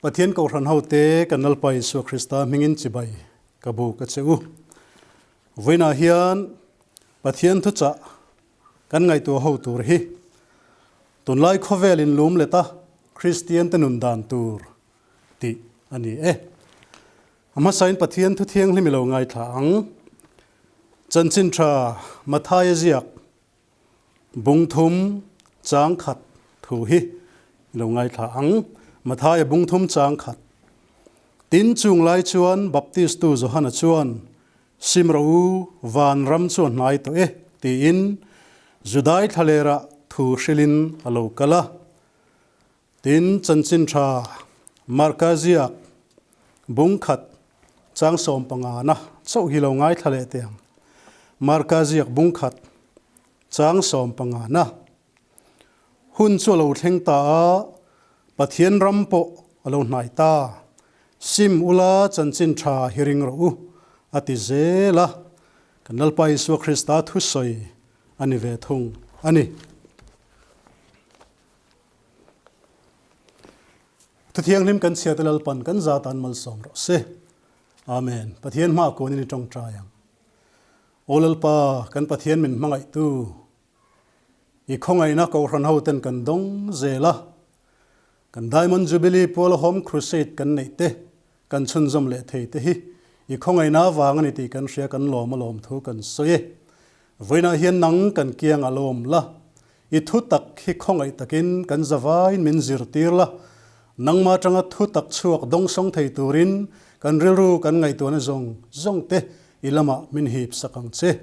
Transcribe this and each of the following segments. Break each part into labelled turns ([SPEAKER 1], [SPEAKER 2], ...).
[SPEAKER 1] Pathian Kohhran hote kan Lalpa Isua Krista hmingin chibai ka buk a che u. Vawiinah hian Pathian thuchah kan ngaihtuah ho tur hi tunlai khawvel in lum let a Kristian te nun dan tur tih a ni e. A hmasain Pathian thu thianghlim i lo ngaithla ang. Chanchin tha Mathaia ziak bung thum chang khat thu hi i lo ngaithla ang. Mathaia bung thum chang khat. Tin chung lai chuan Baptistu Johana chuan Sim rawh u, van ram chu a hnai tawh e, tiin Judai thlalerah thu hrilhin a lo kal a. Tin, chanchin tha Marka ziak bung khat chang 15 na chauh hi lo ngaithla leh teh ang. Marka ziak bung khat chang 15 na hun chu a lo thleng ta a, Pathian ram pawh a lo hnai ta. Sim ula chanchin tha hi ring rawh u, a ti zel a. Kan Lalpa Isua Krista thusawi a ni ve thung a ni. Thuthianghlim kan chhiate Lalpan kan za tan malsawm rawh se. Amen. Pathian hma kuanin i tawngtai ang. Aw Lalpa, kan Pathian min hmangaihtu, i khawngaihna Kohhran hoten kan dawng zel a, kan Diamond Jubilee Puala Home Crusade kan neih te, kan chhunzawm leh thei te hi i khawngaihna avang a ni tih kan hria kan lawm alawm thu kan sawi e. Vawiinah hian nang kan kiang a lawm la, I thu tak hi khawngaih takin kan zavaiin min zirtir la, nangmah atanga thu tak chhuak dawngsawng thei turin kan rilru kan ngaihtuahna zawng zawng te i lamah min hip sak ang che.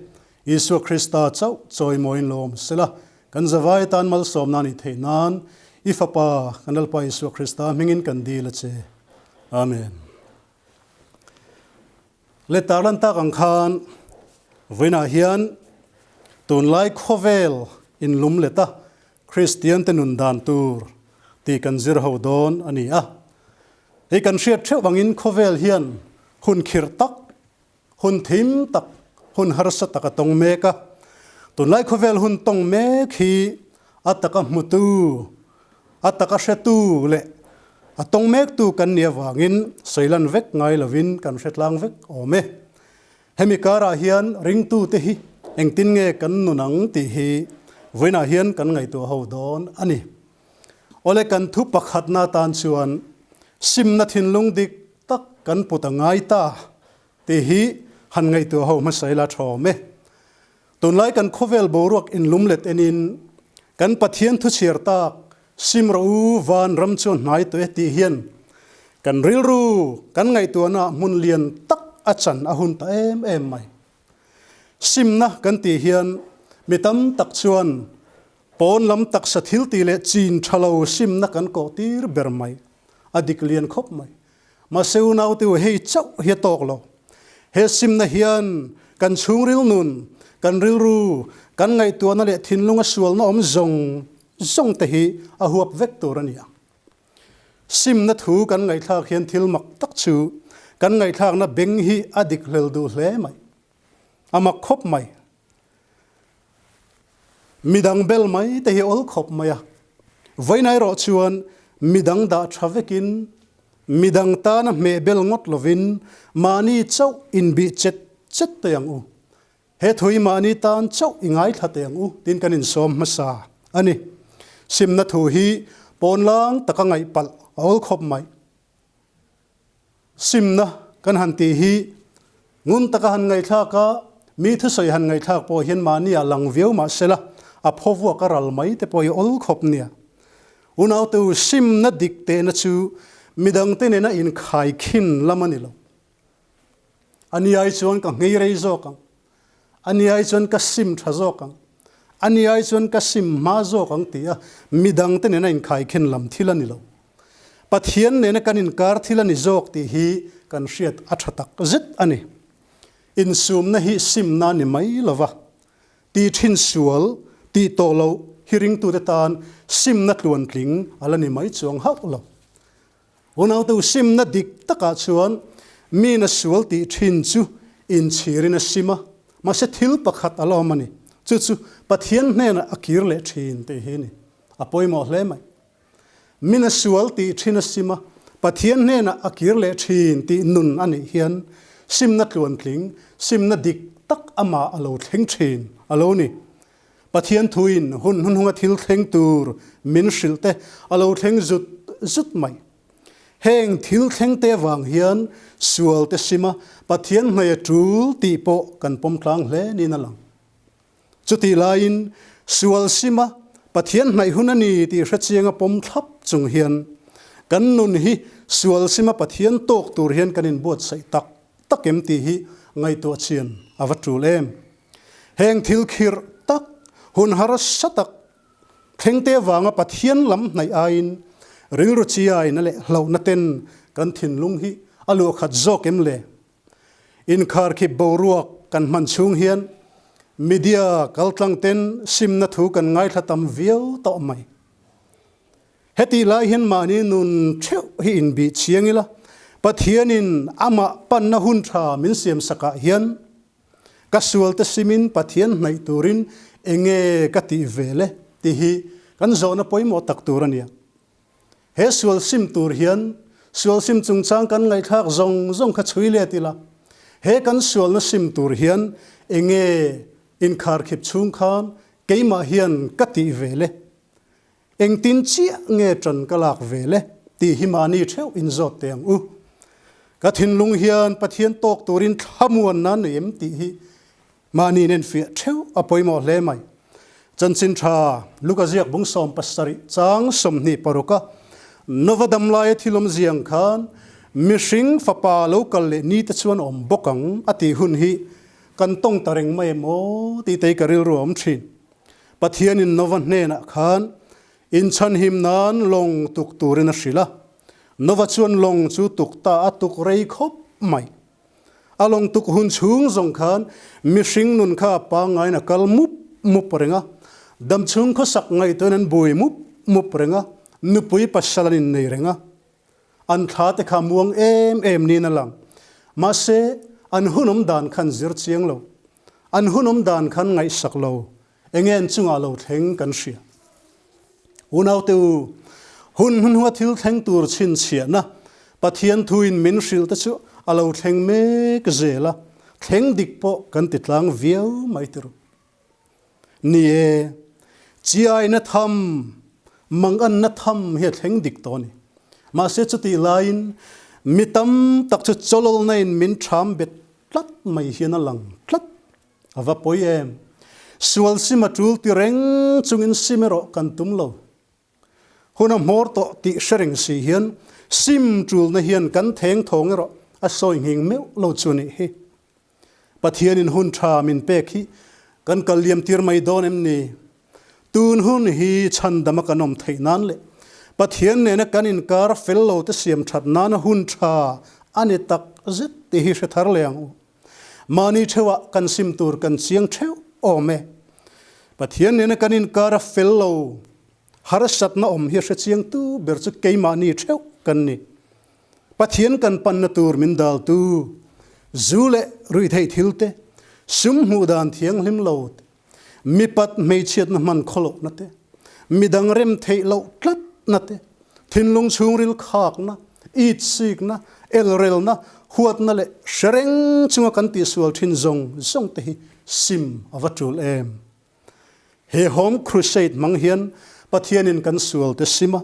[SPEAKER 1] Isua Krista chauh chawimawiin lo awm sela, kan zavai tan malsawmna nih theih nan i Fapa kan Lalpa Isua Krista hmingin kan dil a che. Amen. Le tarlan tak ang khan vawiinah hian tunlai khawvel inlum let a Kristian te nun dan tur tih kan zir ho dawn a ni a. Hei kan hriat theuh angin khawvel hian hun khirh tak, hun thim tak, hun harsa tak a tawng mek a. Tunlai khawvel hun tawng mek hi a taka hmutu, a taka hretu leh a tawng mektu kan nih avangin sawilan vek ngai lovin kan hre tlang vek awm e. Hemi karah hian ringtute hi engtin nge kan nun ang tih hi vawiinah hian kan ngaihtuah ho dawn a ni. Awle kan thu pakhatna atan chuan simna thinlung dik tak kan put a ngai ta tih hi han ngaihtuah ho hmasa ila tha awm e. Tunlai kan khawvel boruak inlum let enin kan Pathian thuchhiar tak sim rawh u van ram chu a hnai tawh e tih hian kan rilru kan ngaihtuahna ah hmun lian tak a chan a hun ta em em mai. Simna kan tih hian mi tam tak chuan pawn lam taksa thil tih leh chin tha lo simna kan kawh tir ber mai. A dik lian khawp mai. Mahse unaute u hei chauh hi a tawk lo. He simna hian kan chhungril nun, kan rilru, kan ngaihtuahna leh thinlunga sualna awm zawng zawng te hi a huap vek tur a ni ang. Simna thu kan ngaihthlak hian thil mak tak chu kan ngaihthlakna beng hi a dik hlel duh hle mai. A mak khawp mai. Midang bel mai te hi awl khawp mai a. Vawiin erawh chuan midang dah tha vekin, midang tana hmeh bel ngawt lovin mahni chauh inbih chet chet teh ang u. He thu hi mahni tan chauh i ngaithla teh ang u tiin kan insawm hmasa a ni. Simna thu hi pawnlang taka ngaih palh a awl khawp mai. Simna kan han tih hi ngun taka han ngaihthlak a, mi thusawi han ngaihthlak pawh hian mahni ah lang viau mah sela, a phaw vuak a ral mai te pawh hi awl khawp nia. Unaute u, simna dik tehna chu midangte nena inkhaikhin lam a ni lo. Ani ai chuan ka nghei rei zawk ang, ani ai chuan ka sim tha zawk ang, ani ai chuan ka sim hma zawk ang tih a midangte nena inkhaikhin lam thil a ni lo. Pathian nena kan inkar thil a ni zawk tih hi kan hriat a tha tak zet a ni. Insumna hi simna a ni mai lo va, tih thin sual, tih tawh loh hi ringtute tan simna tluantling a la ni mai chuang hauh lo. Unaute u simna dik takah chuan mi na sual tih thin chu inchhirin a sim a, mahse thil pakhat a la awm a ni. Chu chu Pathian hnenah a kir leh thin tih hi a ni. A pawimawh hle mai. Mi na sual tih thin a sim a, Pathian hnenah a kir leh thin tih nun a nih hian simna tluantling, simna dik tak amah a lo thleng thin a lo ni. Pathian thuin hun hnuhnunga thil thleng tur min hrilh te a lo thleng zut zut mai. Heng thil thleng te vang hian sual te sima Pathian hmei a tul tih pawh kan pawm tlang hle niin a lang. Chutih laiin sual sima Pathian hnaih hun a ni tih hrechianga pawm thlap chung hian kan nun hi sual sima Pathian tawk tur hian kan inbuatsaih tak tak em tih hi ngaihtuah chian a va tul em. Heng thil khirh tak, hun harsa tak thlengte avanga Pathian lam hnaih aiin rilru chiaina leh hlauhna ten kan thinlung hi a luahkhat zawk em le? Inkharkhip boruak kan hman chhung hian media kaltlang ten simna thu kan ngaithla tam viau tawh mai. Hetih lai hian mahni nun theuh hi inbih chiang ila, Pathianin amah panna hun tha min siamsakah hian Ka sualte simin Pathian hnaih turin enge ka tih ve le tih hi kan zawhna pawimawh tak tur a nia. He sual sim tur hian sual sim chungchang kan ngaihthlak zawng zawng kha chhui let ila, he kan sualna sim tur hian enge inkharkhip chhung khan keimah hian ka tih ve le? Engtin chiah nge ṭan ka lak ve le tih hi mahni ṭheuh in zawt teh ang u. Ka thinlung hian Pathian tawk turin thlamuan nan nei em tih hi mahni in enfiah ṭheuh a pawimawh hle mai. Chanchin ṭha Luka ziak bung 70 chang 26 a Nova dam laia thil awm ziang khan mihring fapa lo kal leh ni te chuan awm bawk ang a tih hun hi kan tawng ta reng mai em aw tih te hi ka rilru a awm ṭhin. Pathianin Nova hnenah khan inchhanhim nan lawng tuk turin a hrilh a. Nova chuan lawng chu tuk ta a tuk rei khawp mai. A lawng tuk hun chhung zawng khan mihring nun kha a pangngaiin a kal mup mup reng a. Damchhung khawsak ngaihtuahin an bui mup mup reng a, nupui pasal an innei reng a. An thla te kha muang em em niin a lang. Mahse, an hunawm dan khan zir chiang lo. An hunawm dan khan ngaihsak lo. Enge an chungah lo thleng kan hria. Unaute u, hun hnuhnunga thil thleng tur chhinchhiahna Pathian thuin min hrilh te chu a lo thleng mek zel a, thleng dik pawh kan ti tlang viau mai ti ru. Ni e, chiaina tham, manganna tham hi a thleng dik tawh a ni. Mahse chutih laiin mi tam tak chu chawlawlna in min ṭham bet tlat mai hian a lang tlat. A va pawi em! Sual sim a ṭul ti reng chungin sim erawh kan tum lo. Hun a hmawr tawh tih hre reng si hian sim ṭulna hian kan theng thawng erawh a sawi nghing meuh lo chu a nih hi. Pathianin hun ṭha min pek hi kan kal liam tir mai dawn em ni? Tun hun hi chhandama kan awm theih nan leh Pathian nena kan inkar fel lo te siam ṭhat nana hun ṭha a ni tak zet tih hi hre thar leh ang u. Mahni ṭheuhah kan sim tur kan chiang ṭheuh awm e. Pathian nena kan inkar a fel lo harsatna awm hi a hre chiangtu ber chu keimahni ṭheuh kan ni. Pathian kan panna tur min daltu, zu leh ruihtheih thil te, sum hmuh dan thianghlim lo te, mipat hmeichhiatna hman khawlohna te, midang rem theih loh tlatna te, thinlung chhungril khakna, itsikna, elrelna, huatna leh hre reng chunga kan tihsual thin zawng zawng te hi sim a va tul em. He Home Crusade hmang hian Pathianin kan sualte sim a,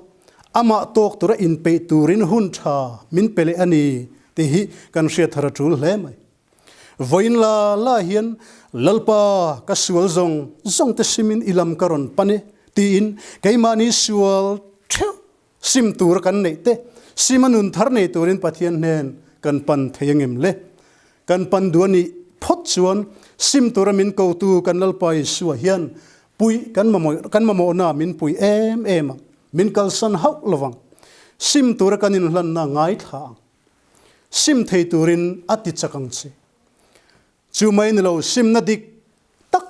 [SPEAKER 1] amah tawk tura inpeih turin hun tha min pe leh a ni tih hi kan hriat thar a tul hle mai. Vawiin la la hian Lalpa ka sual zawng zawngte simin i lam ka rawn pan e tiin keimahni sual theuh sim tura kan neih te sima nun thar nei turin Pathian hnen kan pan thei angem le? Kan pan duh a nih phawt chuan sim tura min kotu kan Lalpa Isua hian puih kan mamawh kan mamawhna min pui em em ang, min kalsan hauh lovang. Sim tura kan inhlanna ngaithla ang. Sim thei turin a ti chak ang che. Chu mai ni lo simna dik tak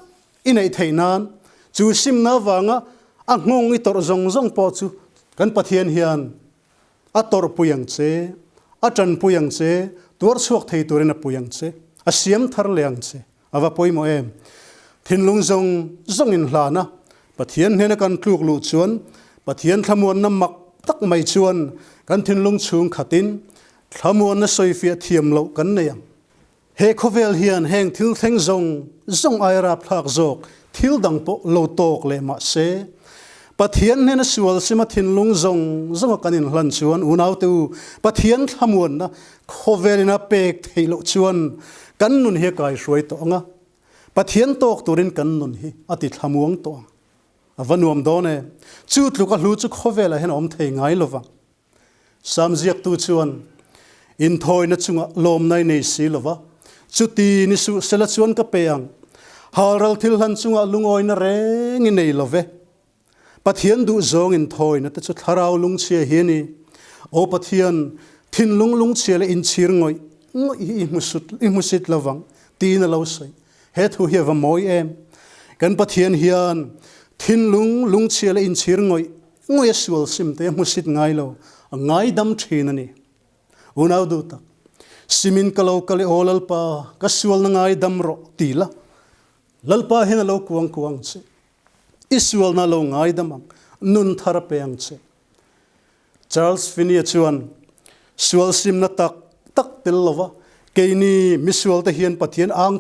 [SPEAKER 1] i neih theih nan chu simna avanga a nghawng i tawrh zawng zawng pawh chu kan Pathian hian a tawrhpui ang che, a tanpui ang che, tuar chhuak thei turin a pui ang che, a siam thar leh ang che. A va pawimawh em! Thinlung zawng zawng in hlan a, Pathian hnena kan tluk luh chuan Pathian thlamuanna mak tak mai chuan. Kan thinlung chhung khatin thlamuanna sawifiah thiam loh kan nei ang. He khawvel hian heng thil thleng zawng zawng ai rapthlak zawk thil dang pawh lo tawk leh mah se, Pathian hnena sual sima thinlung zawng zawnga kan inhlan chuan unaute u, Pathian thlamuanna khawvelin a pek theih loh chuan kan nun hi a kaihruai tawh ang a, Pathian tawk turin kan nun hi a ti thlamuang tawh ang. A va nuam dawn e! Chu tluk a hlu chu khawvelah hian a awm thei ngai lo vang. Sam ziaktu chuan, Inthawina chungah lawmna i nei si lo va, chuti ni suh sela chuan ka pe ang. Halral thil hlan chungah lungawina reng i nei lo ve. Pathian duhzawng inthawina te chu thlarau lungchhia hi a ni. Aw Pathian, thinlung lungchhia leh inchhir ngawih ngawih hi i hmusit lo vang, tiin a lo sawi. He thu hi a va mawi em! Kan Pathian hian thinlung lungchhia leh inchhir ngawih ngawih a sual sim te hmusit ngai lo, a ngaidam thin a ni. Unau duh tak, Simin ka lo kal i aw Lalpa, ka sualna ngaidam rawh ti la, Lalpa hian a lo kuang kuang che. I sualna a lo ngaidam ang, nun thar a pe ang che. Charles Finney-a chuan, Sual simna tak tak tel lova keini misualte hian Pathian ang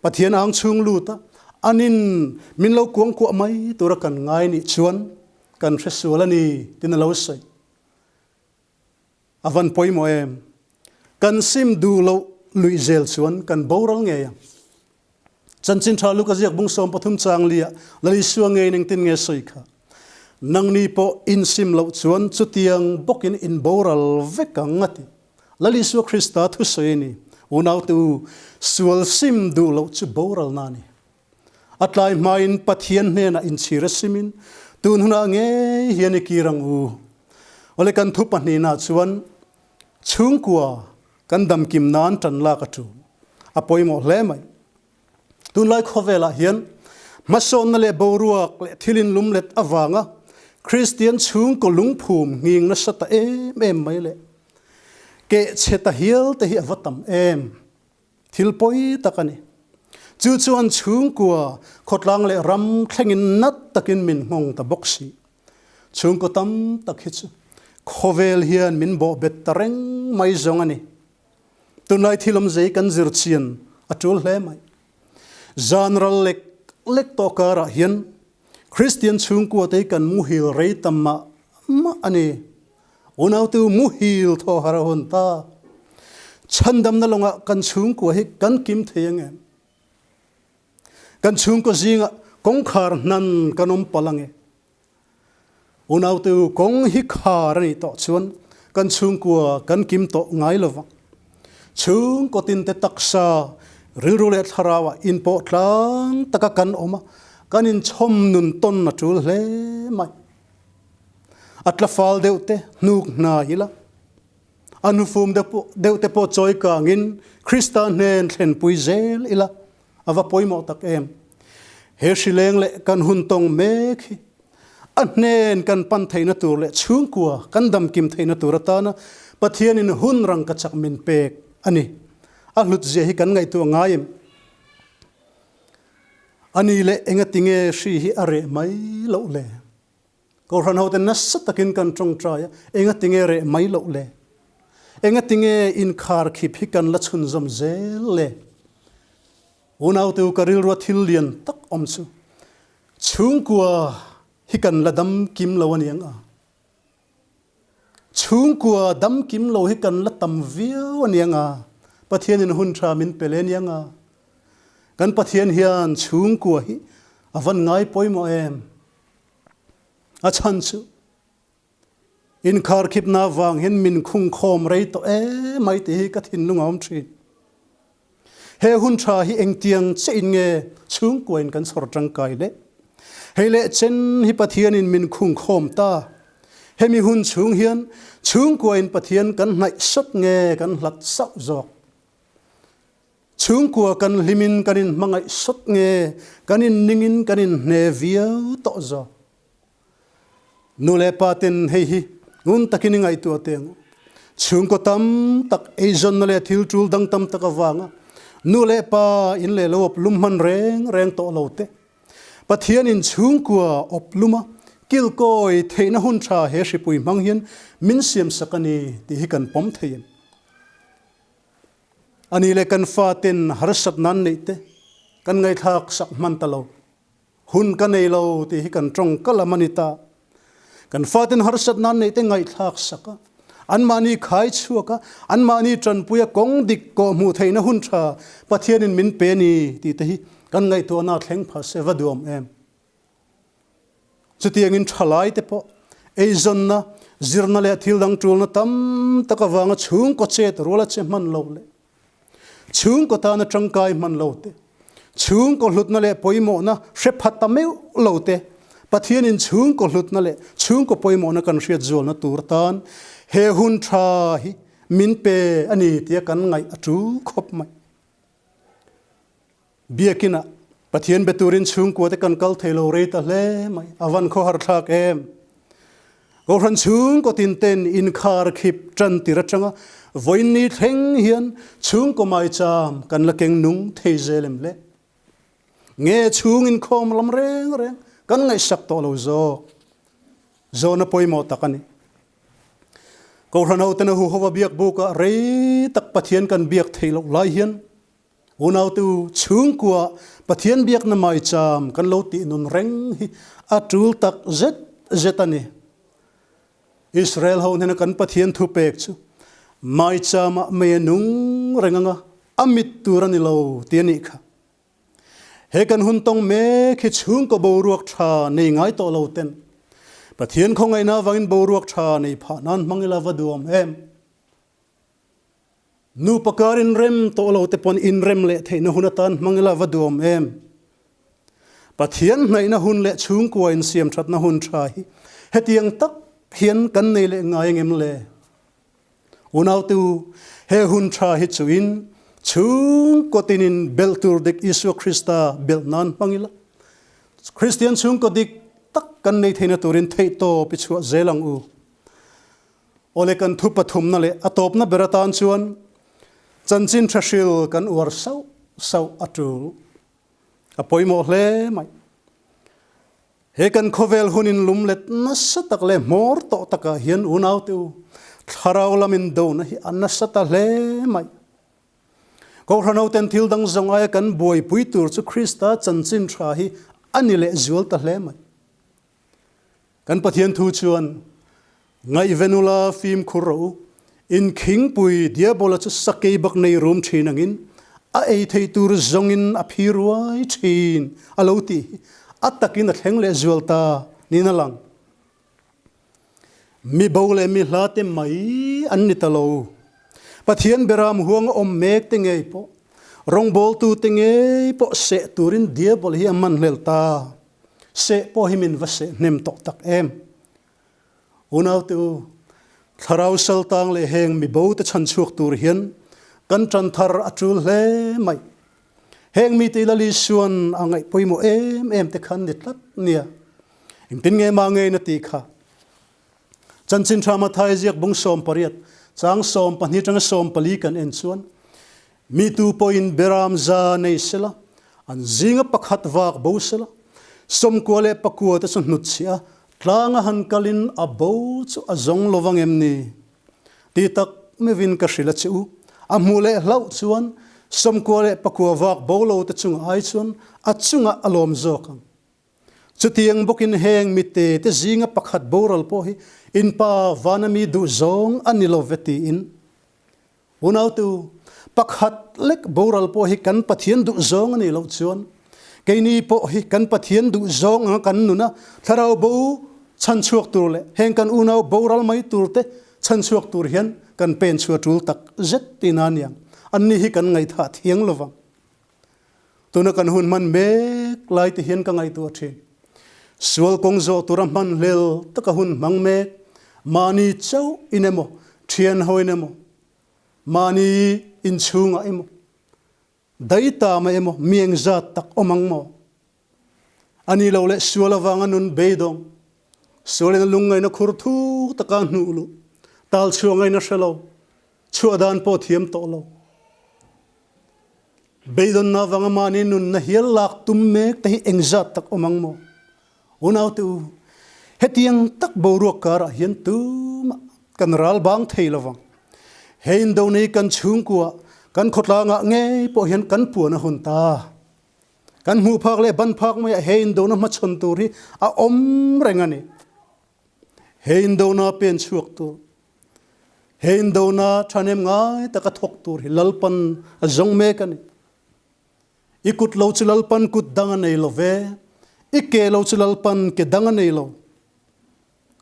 [SPEAKER 1] Pathian ang chhung lut a, anin min lo kuangkuah mai tura kan ngai nih chuan kan hre sual a ni, tiin a lo sawi. A van pawimawh em? Kan sim duh loh luih zel chuan kan boral ngei ang. Chanchin tha Luka ziak bung 13 chang lia Lal Isua ngeiin engtin nge sawi kha? Nangni pawh in sim loh chuan chutiang bawkin in boral vek ang a ti. Lal Isua Krista thusawi a ni. Unaute u, sual sim duh loh chu boralna a ni. A tlai hmain Pathian hnenah inchhir a simin tun hunah ngei hian i kir ang u. Awle kan thu pahnihna chuan chhungkua Kan damkim nan tan lak a tul. A pawimawh hle mai. Tunlai khawvelah hian hmasawnna leh boruak leh thil inlumlet avanga Kristian chhungkaw lungphum nghing nasa ta em em mai leh keh chhe ta hial te hi a va tam em. Thil pawi tak a ni. Chu chuan chhungkua khawtlang leh ram thlengin nat takin min nghawng ta bawk si. Chhungkaw tam tak hi chu khawvel hian min bawhbet ta reng mai zawng a ni. Tunlai thil awmzei kan zir chian a tul hle mai. Zan ral lek lek tawh karah hian Kristian chhungkuate hi kan muhil rei ta mah mah a ni. Unautu muhil thaw har a hun ta. Chhandamna lawngah kan chhungkua hi kan kim thei ang em? Kan chhungkaw zingah kawngkhar hnan kan awm palh ange. Unaute u, kawng hi khar a nih tawh chuan kan chhungkua kan kim tawh ngai lo vang. Chhungkaw tinte taksa, rilru leh thlarauah inpawh tlang taka kan awm a, kan inchhawm nun tawn a tul hle mai. A tla fal deuh te hnuk hna ila. A hnufum deuh te pawh chawi kangin Krista hnen thlenpui zel ila a va pawimawh tak em. He hrileng leh kan hun tawng mek hi a hnen kan pan theihna tur leh chhungkua kan damkim theihna tur atana Pathianin hun rangka chak min pek a ni. A hlutzia hi kan ngaihtuah ngai em? A ni leh engatinge hri hi a reh mai loh le? Kohhran hote nasa takin kan tawngtai a, enga tinge reh mai loh le? Enga tinge inkhar khip hi kan la chhunzawm zel le? Unaute u ka rilrua thil lian tak awm chu chhungkua hi kan la dam kim lo a ni ang a. Chhungkua dam kim lo hi kan la tam viau a ni ang a, Pathianin hun tha min pe le a ni ang a. Kan Pathian hian chhungkua hi a van ngai pawimawh em? A chhan chu inkharkhipna vang hian min khungkhawm rei tawh em mai tih hi ka thinlung a awm thin. He hun tha hi engtiang che in nge chhungkuain kan chhawr tangkai le? Hei leh chen hi Pathianin min khungkhawm ta. Hemi hun chhung hian chhungkuain Pathian kan hnaih sawt nge kan hlat sauh zawk? Chhungkua kan hlimin kan inhmangaih sawt nge kan inningin kan inhne viau tawh zawk? Nu leh pa ten hei hi ngun takin i ngaihtuah teh ang u. Chhungkaw tam tak eizawnna leh thil tul dang tam tak avanga nu leh pa in leh lo awp lum hman reng reng tawh lo te, Pathianin chhungkua awp luma Kilkawi theihna hun tha he hripui hmang hian min siamsak a ni tih hi kan pawm thei em? A ni leh kan faten harsat nan neih te kan ngaihthlak sak hman ta lo. Hun ka nei lo tih hi kan tawng ka lam a ni ta. Kan faten harsat nan neih te ngaihthlak sak a, anmahni khai chhuak a, anmahni tanpui a kawng dik kawh hmuh theihna hun tha Pathianin min pe a ni tih te hi kan ngaihtuahna thleng phah se va duam em? Chutiangin thalaite pawh eizawnna, zirna leh thil dang tulna tam tak avanga chhungkaw chet ruala che hman lo leh chhungkaw tana tangkai hman lo te, chhungkaw hlutna leh pawimawhna hre phat ta meuh lo te, Pathianin chhungkaw hlutna leh chhungkaw pawimawhna kan hriat zualna tur tan he hun tha hi min pe a ni tia kan ngaih a tul khawp mai. Biakinah Pathian be turin chhungkua te kan kal thei lo rei ta hle mai, a van khawhar thlak em? Kohhran chhungkaw tin ten inkhar khip tan tir atanga vawiin thleng hian chhungkaw maicham kan la keng nung thei zel em le? Nge chhung inkhawm lam reng reng kan ngaihsak tawh lo zawk? Zawhna pawimawh tak a ni. Kohhran hoten a huhova biak bukah rei tak Pathian kan biak theih loh lai hian Unautu chhungkua Pathian biakna maicham kan lo tih nun reng hi a tul tak zet zet a ni. Israel ho hnena kan Pathian thupek chu maichamah mei a nung reng anga a mit tur a ni lo ti a nih kha. He kan hun tawng mek hi chhungkaw boruak tha nei ngai tawh lo ten Pathian khawngaihna avangin boruak tha nei phah nan hmang ila va duam em. Nupa kar inrem tawh lo te pawn inrem leh theihna hun atan hmang ila va duam em? Pathian hnaihna hun leh chhungkua insiam thatna hun tha hi hetiang tak hian kan nei leh ngai angem le? Unaute u, he hun tha hi chuin chhungkaw tinin belh tur dik Isua Krista belh nan hmang ila, Kristian chhungkaw dik tak kan nei theihna turin theihtawp i chhuah zel ang u. Awle kan thu pathumna leh a tawpna ber atan chuan chanchin tha hril kan uar sauh sauh a tul. A pawimawh hle mai. He kan khawvel hunin lum let nasa tak leh hmawr tawh takah hian unaute u, thlarau lamin dona hi a nasa ta hle mai. Kohhran hoten thil dang zawng aia kan buaipui tur chu Krista chanchin tha hi a ni leh zual ta hle mai. Kan Pathian thu chuan, Ngaihven ula fimkhur rawh u, in khingpui Diabola chu sakei bak nei rum thin angin a ei thei tur zawngin a phi ruai thin a lo tih hi a takin a thleng leh zual ta niin a lang. Mi bo leh mi hla te mai an ni ta lo. Pathian beram huang a awm mek te ngei pawh, rawngbawltu te ngei pawh seh turin Diabol hi a manhlel ta. Seh pawh hi min va seh hnem tawh tak em. Unaute u, thlarau saltang leh heng mibo te chhan chhuak tur hian kan tan thar a tul hle mai. Heng mite i Lal Isuan a ngaih pawimawh em em te khan ni tlat nia. Engtin nge mah ngei na tih kha. Chanchin tha Mathai ziak bung 18, chang 12 tanga 14 kan en chuan, Mi tu pawhin beram za nei sela, an zinga pakhat vak bo sela, 99 te chu hnutchhiah a, tlanga han kalin a bo chu a zawng lo vang em ni? Ti tak meuhin ka hrilh a che u, a hmuh leh hlauh chuan 99 vak bo lo te chungah ai chuan a chungah a lawm zawk ang. Chutiang bawkin heng mite te zinga pakhat boral pawh hi in pa vana mi duh zawng a ni lo ve tiin Unautu, pakhat lek boral pawh hi kan Pathian duh zawng a nih loh chuan keini pawh hi kan Pathian duh zawng anga kan nuna thlarau bo chhanchhuak tur leh heng kan unau boral mai tur te chhanchhuak tur hian kan pen chhuah tul tak zet tina aniang. Anni hi kan ngaihthah thiang lovang. Tuna kan hun hman mek lai te hian ka ngaihtuah thin. Sual kawng zawh tura hman hlel taka hun hmang mek, mahni chauh in emaw, thian ho in emaw, mahni inchhungah emaw, daitama emaw mi engzat tak awm ang maw? A ni lo leh sual avanga nun beidawng, sualin a lungngaihna khur thuk taka hnuh luh, tal chhuah ngaihna hre lo, chhuah dan pawh thiam tawh lo. Beidawnna avanga mahni nunna hial lak tum mek te hi engzat tak awm ang maw? Unaute u, Hetiang tak boruak karah hian tumah kan ral bang thei lovang. He indona hi kan chhungkua, kan khawtlangah ngei pawh hian kan puan a hun ta. Kan hmuh phak leh ban phak maiah he indona hmachhawn tur hi a awm reng a ni. He indona pen chhuak tur, he indona thahnem ngai taka thawk tur hi Lalpan a zawng mek a ni. I kut lo chu Lalpan kut dang a nei lo ve, i ke lo chu Lalpan ke dang a nei lo.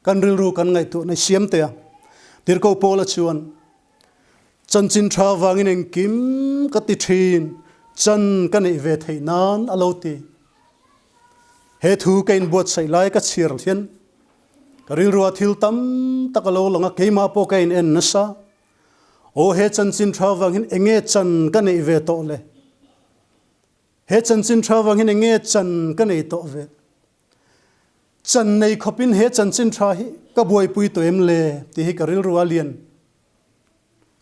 [SPEAKER 1] Kan rilru kan ngaihtuah nei siam teh a. Tirhkoh Paula chuan, Chanchin tha vangin engkim ka ti thin, chan ka neih ve theih nan a lo ti. He thu ka inbuatsaih lai ka chhiar hian ka rilruah thil tam tak a lo lang a, keimah pawh ka in en nasa. Aw he chanchin tha vang hian enge chan ka neih ve tawh le? He chanchin tha vang hian enge chan ka nei tawh ve? Chan nei khawpin he chanchin tha hi ka buaipui tawh em le tih hi ka rilru a lian.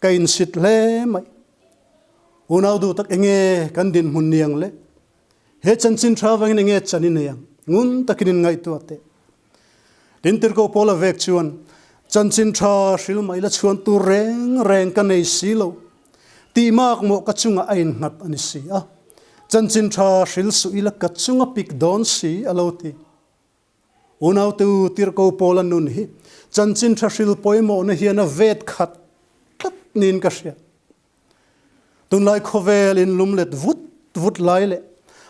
[SPEAKER 1] Ka insit hle mai. Unau duh tak enge kan dinhmun niang le? He chanchin tha vangin enge chan i nei ang? Ngun takin in ngaihtuah teh. Tin Tirhkoh Paula vek chuan, Chanchin tha hril mai la chhuan tur reng reng ka nei si lo. Tih mak mawh ka chungah a innghat a ni si a. Chanchin tha hril suh ila ka chunga pik dawn si a lo ti. Unaute u Tirhkoh Paula nun hi chanchin tha hril pawimawhna hian a vet khat tlat niin ka hria. Tunlai khawvel in lum let vut vut lai leh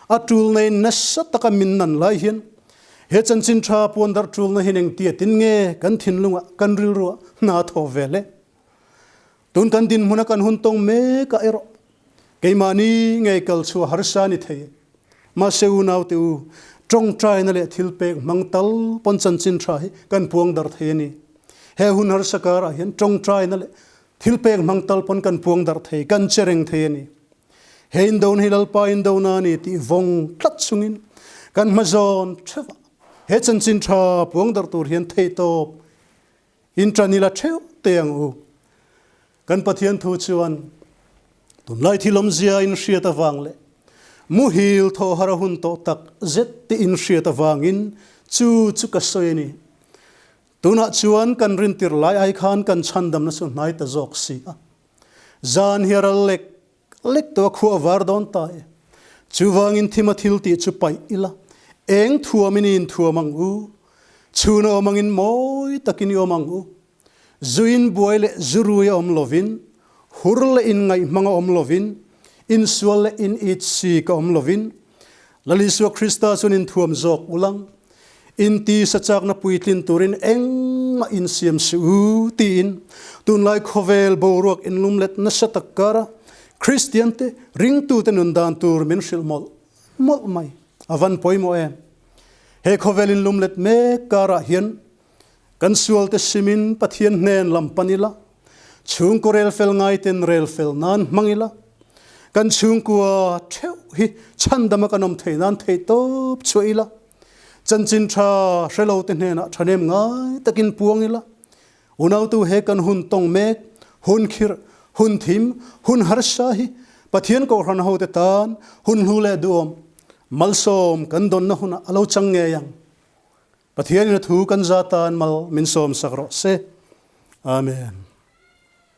[SPEAKER 1] a tulna in nasa taka min nan lai hian he chanchin tha puan darh tulna hian engtia tin nge kan thinlungah kan rilruah hna thaw ve le? Tun kan dinhmuna kan hun tawng mek ah erawh keimahni ngei kal chhuah harsa ni thei e. Mahse unaute u, tawngtaina leh thilpek hmang tal pawn chanchin tha hi kan puang darh thei a ni. He hun harsa karah hian tawngtaina leh Thilpek hmang tal pawn kan puang darh thei, kan che reng thei a ni. He indona hi Lalpa indona a ni tih vawng tlat chungin kan hmazawn theuh a, he chanchin tha puang darh tur hian theihtawp in tan ila theuh teh ang u. Kan Pathian thu chuan tunlai thil awmzia in hriat avang leh muhil thawh har a hun tawh tak zet tih in hriat avangin chu chu ka sawi a ni. Tunah chuan kan rintir lai ai khan kan chhandamna chu hnai ta zawk si a. Zan hi a ral lek lek tawh a, khua a var dawn ta e. Chuvangin thima thil tih chu paih ila, eng thuamin i inthuam ang u? Chhun a awm angin mawi takin i awm ang u. Zuin buai leh zurui a awm lovin, hur leh inngaihhmang a awm lovin, insual leh in it sik a awm lovin, Lal Isua Krista chuan inthuam zawk ulang. Inti sachakna puitlin turin engmah insiam suh u tiin tunlai khawvel boruak inlumlet nasa tak kara Kristiante ringtute nun dan tur min hrilh mawlh mawlh mai a van pawimawh em. He khawvel inlumlet mek karah hian kan sualte simin Pathian hnen lam pan ila, chhungkaw rel fel ngaiten rel fel nan hmang ila, kan chhungkua theuh hi chhandama kan awm thei nan theihtawp chhuah ila, Chanchin tha hre lo te hnenah thahnem ngai takin puang ila, unautu he kan hun tawng mek, hun khirh, hun thim, hun harsa hi Pathian Kohhran hote tan hun hlu leh duhawm, malsawm kan dawnna hunah a lo chang ngei ang. Pathianin a thu kan za tan mal min sawmsak rawh se. Amen.